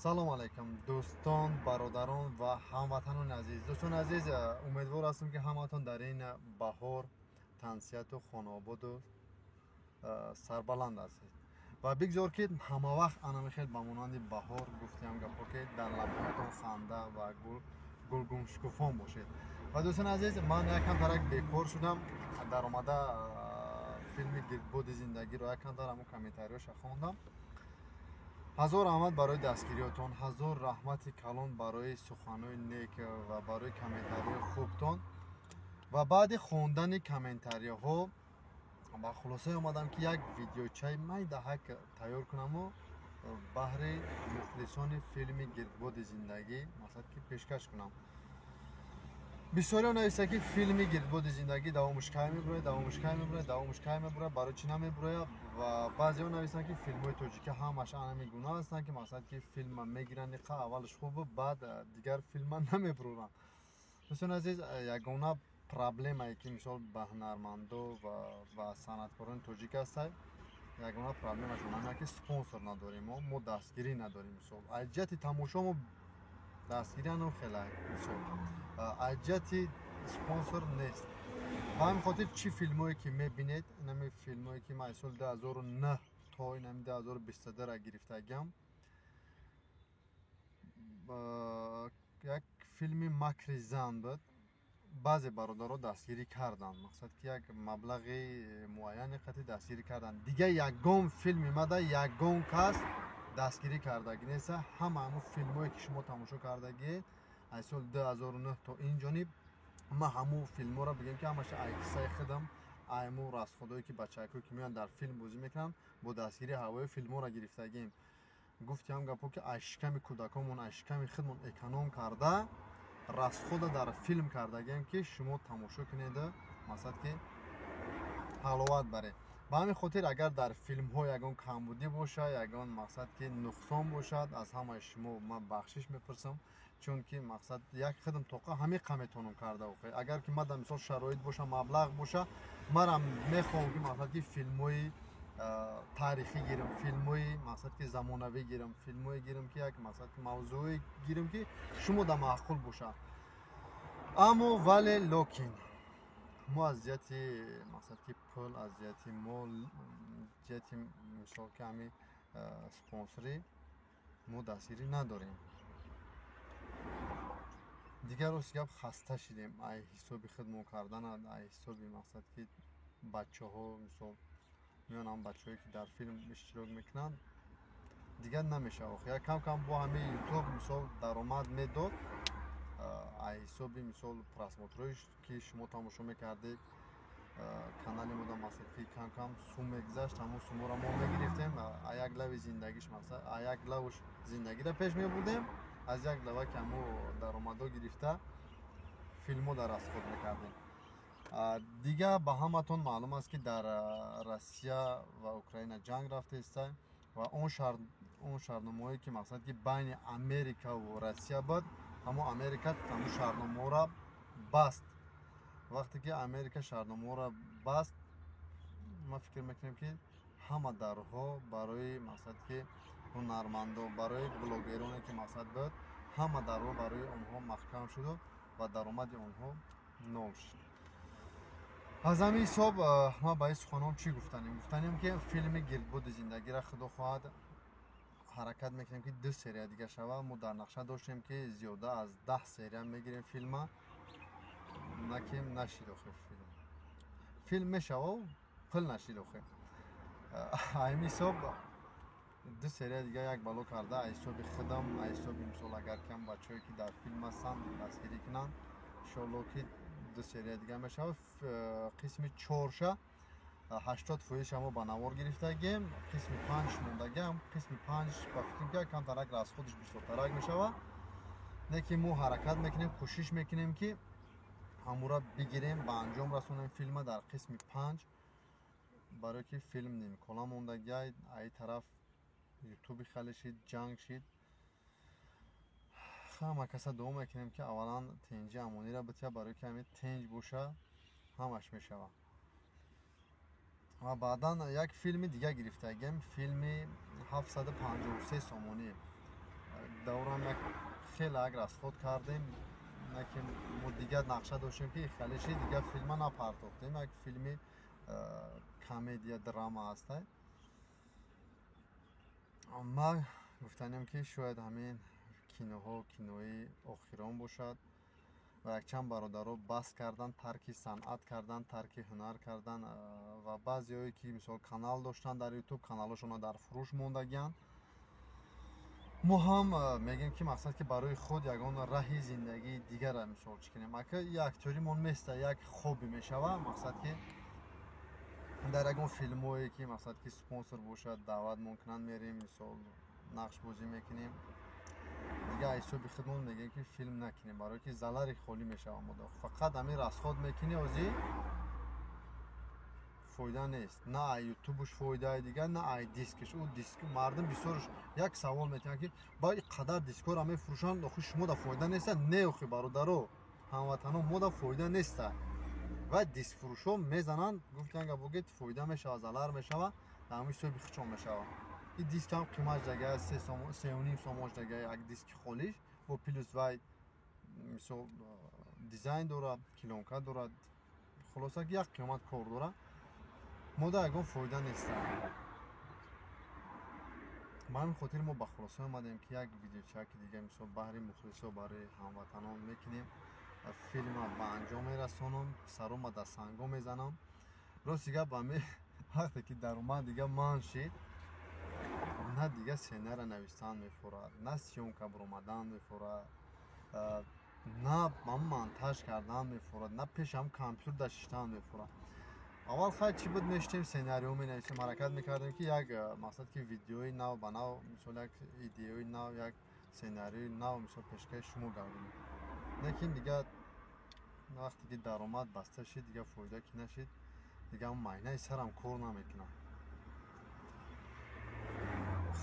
Салом алайкум, дӯстон, бародарон ва ҳамватанони азиз. Дӯстони азиз, умедвор ҳастам, ки ҳамаатон дар ин баҳор тансиҳату хонаободу сарбаланд ҳастед ва бигзор, ки ҳамавақт анамихел ба монанди баҳор, гуфтиам гапҳо, ки дар лабҳоятон ханда ва гулгуншукуфон бошед. Ва, дӯстони азиз, ман якам тарак бекор шудам, даромада филми «Гирдбоди зиндагиро» якамтар ҳамун комментариёша хондам. Ҳазор раҳмат барои дастгириётон, ҳазор раҳмати калон барои суханҳои нек ва барои комментариҳои хубтон. Ва баъди хондани комментариҳо ба хулосае омадам, ки як видеочаи майдаҳак тайёр кунаму баҳри мухлисони филми «Гирдбоди зиндагӣ», масалан, ки пешкаш кунам. Бисёриҳо нависта, ки филми «Гирдбоди зиндагӣ» давомаш кай мебурояд, давомаш кай мебурояд, давомаш кай мебурояд, барои чӣ намебурояд? Ва баъзеҳо навистанд, ки филмҳои тоҷикӣ ҳамаш анами гуна ҳастанд, ки, масалан, ки филма мегиранд, иқа аввалаш хубу, баъд дигар филма намебуроранд. Дӯстони азиз, ягона проблемае, ки, мисол, ба ҳунармандо ва ба санъаткорони тоҷик ҳастай, ягона проблемашон ҳамин, ки спонсор надорем, мо дастгирӣ надорем. Мисол, аз ҷиҳати тамошо мо дастгирӣ ано хела, мисол, аз ҷиҳати спонсор нест. Ба ҳамин хотир, чӣ филмҳое ки мебинед, инами филмҳое, ки ман аз соли 2009 то инами 2022 гирифтагиам, як филми «Макри зан» буд, баъзе бародаро дастгирӣ карданд, мақсад ки як маблағи муайяне қатъи дастгирӣ карданд. Дигар ягон филми мада ягон кас дастгирӣ кардагӣ неста. Ҳама ҳамун филмҳое, ки шумо тамошо кардагиед аз соли 2009 то ин ҷониб, ман ҳамун филмҳоро, бигем, ки ҳамаша ай киссаи худам, айму расходое, ки бачакҳое, ки меоянд, дар филм бозӣ мекунанд, бо дастгирии ҳавои филмҳоро гирифтагием. Гуфтиам гапҳо, ки аз шиками кӯдакомон, аз шиками худмон эконом карда, расхода дар филм кардагием, ки шумо тамошо кунеду, масалан, ки ҳаловат баред. Ба ҳамин хотир, агар дар филмҳо ягон камбудӣ бошад, ягон, мақсад ки, нуқсон бошад, аз ҳамаи шумо ман бахшиш мепурсам, чунки, мақсад, як хидм тоқа ҳамиқа метавонам карда. Охе, агар ки ман дар, мисол, шароит боша, маблағ боша, манам мехоҳам, ки, мақсад ки, филмҳои таърихӣ гирам, филмҳои, мақсад ки, замонавӣ гирам, филмҳое гирам, ки як, мақсад ки, мавзӯе гирам, ки шумо да маъқул бошад. Аммо вале локин мо аз ҷиҳати, мақсад ки, пул, аз ҷиҳати мол, ҷиҳати, мисол, ки ҳамин спонсорӣ мо дастгирӣ надорем. Дигар, рости гап, хаста шидем ай ҳисоби худмон кардан, ай ҳисоби, мақсад ки, бачаҳо, мисол, меоянд, ҳам бачаҳое, ки дар филм иштирок мекунанд. Дигар намешавад. Охи, як кам кам бо ҳамин Ютуб, мисол, даромад медод ай ҳисоби, мисол, просмотрҳое, ки шумо тамошо мекардед канали мода, мақсад ки, кам кам сум мегузашт, ҳамун суморо мо мегирифтем, а як лави зиндагиш, мақсад, а як лавш зиндагиро пеш мебурдем, аз як лава ки ҳамун даромадҳо гирифта, филмҳо дар расход мекардем. Дигар ба ҳаматон маълум аст, ки дар Россия ва Украина ҷанг рафтааста ва он шартномаҳое, ки, мақсад ки, байни Америкаву Россия буд, ҳамон Америка ҳамун шартномаҳоро баст. Вақте ки Америка шартномаҳоро баст, ман фикр мекунем, ки ҳама дарҳо барои, мақсад ки, ҳунармандо, барои блогероне, ки, мақсад, буд, ҳама дарҳо барои онҳо маҳкам шуду ва даромади онҳо нол шуд. Аз ҳамин ҳисоб, ман ба ин суханҳом чӣ гуфтанем? Гуфтанем, ки филми «Гирдбоди зиндагиро», худо хоҳад, ҳаракат мекунем, ки ду серия дига шава. Мо дар нақша доштем, ки зиёда аз 10 серия мегирем филма, наким нашид. Охи, филм мешава, пул нашид. Охи, ҳамин ҳисоб ду серия дига як бало карда, аз ҳисоби худам, аз ҳисоби, мисол, агар кам бачаҳое, ки дар филм ҳастанд, дастгирӣ кунанд, иншоалло, ки ду серия дига мешавад. Қисми чорша 80% мо ба навор гирифтагием, қисми панҷ мондагиам. Қисми панҷ, ба фикрам, ки камтарак расходиш бисёртарак мешавад, не ки мо ҳаракат мекунем, кӯшиш мекунем, ки ҳамура бигирем, ба анҷом расонем филма дар қисми панҷ, барое ки филм нимкола мондагиай. Аи тараф Ютуби хеле шид, ҷанг шид. Ҳама каса дуо мекунем, ки аввалан тинҷи амонира бития, барое ки ҳамин тинҷ боша, ҳамаш мешавад. Ва баъдан як филми дига гирифтагием, филми 753 сомонӣ. Даврам як хеле як расход кардем, на ки мо дигар нақша доштем, ки халиши дигар филма напартохтем. Як филми комедия драма ҳастай. Ман гуфтанем, ки шояд ҳамин киноҳо кинои охирон бошад ва якчанд бародаро бас кардан, тарки санъат кардан, тарки ҳунар кардан ва баъзеҳое, ки мисол канал доштанд дар Ютуб, каналҳошонро дар фурӯш мондагианд. Мо ҳам мегӯем, ки мақсад, ки барои худ ягон раҳи зиндагии дигара мисол чӣ кунем. Ака, актёримон места, як хобби мешава. Мақсад, ки дар ягон филмҳое, ки мақсад, ки спонсор бошад, даъватмон кунанд, мерем, мисол нақшбозӣ мекунем. Дигар ҳисоби худмон мегӯем, ки филм накунем, барое ки залари холӣ мешава. Мода фақат ҳамин расход мекунӣ, озӣ фоида нест, на ай Ютубуш фоидаи дигар, на ай дискаш. Ӯ диск мардум бисёрш як савол метиҳанд, ки ба ин қадар дискҳоро мефурӯшанд, охи шумо да фоида неста? Не, охи бародаро, ҳамватано, мо да фоида неста. Ва дискфурӯшҳо мезананд, гуфтан гапогет, фоида мешава, залар мешава, дар ҳамин ҳисоби хичон мешава. Ин дискам қиматш дага 3,5 сомонш дага, як диски холиш бо плюс вай мисол дизайн дорад, плёнка дорад, хулоса, ки як қимат кор дорад. Мода ягон фоида неста. Ба ҳамин хотир мо ба хулоса омадем, ки як видеочаки дига мисол баҳри мухлисо, барои ҳамватанон мекунем, филма ба анҷом мерасонам, сарома дар санго мезанам. Рости гап, ами вақте ки даромад дига манъ шид, на дига сценария навиштан мефурад, на съёмка баромадан мефурад, на монтаж кардан мефурад, на пешам компютер да шиштан мефурад. Аввал хай чӣ буд, мешитем, сценарио менависем, ҳаракат мекардем, ки як мақсад, ки видеои нав ба нав, мисол як идеяи нав, як сценарии нав мисол пешкаши шумо гардонем. Лекин дигар вақте ки даромад баста шид, дигар фоида ки нашид, дигар майнаи сарам кор намекунад.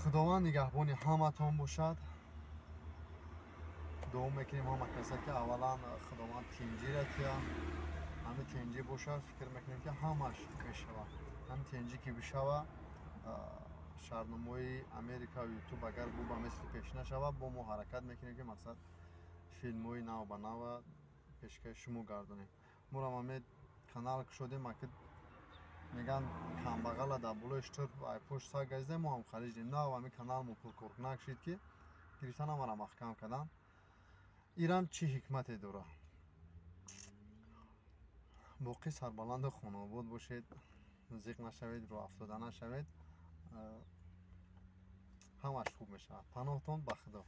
Худованд нигаҳбони ҳаматон бошад. Дуо мекунем ҳама каса, ки аввалан Худованд тинҷира тия. Ҳамин тинҷӣ бошад, фикр мекунем, ки ҳамаш мешавад. Ҳамин тинҷӣ ки бишава, шартномаҳои Америка, Ютуб агар бу ба мисли пеш нашава, бо мо ҳаракат мекунем, ки мақсад филмҳои нав ба нава пешкаши шумо гардонем. Морам ҳамин канал кушодем, аки мегӯянд, камбағала дар болои штур ай пушт саг газидем, мо ҳам харидем. Нав ҳамин каналмо пулкоркунак шид, ки гирифтан ҳамаро маҳкам карданд. Ирам чӣ ҳикмате дорад? Боқӣ сарбаланду хонаобод бошед, зиқ нашавед, рӯҳафтода нашавед, ҳамаш хуб мешавад. Паноҳтон ба Худо.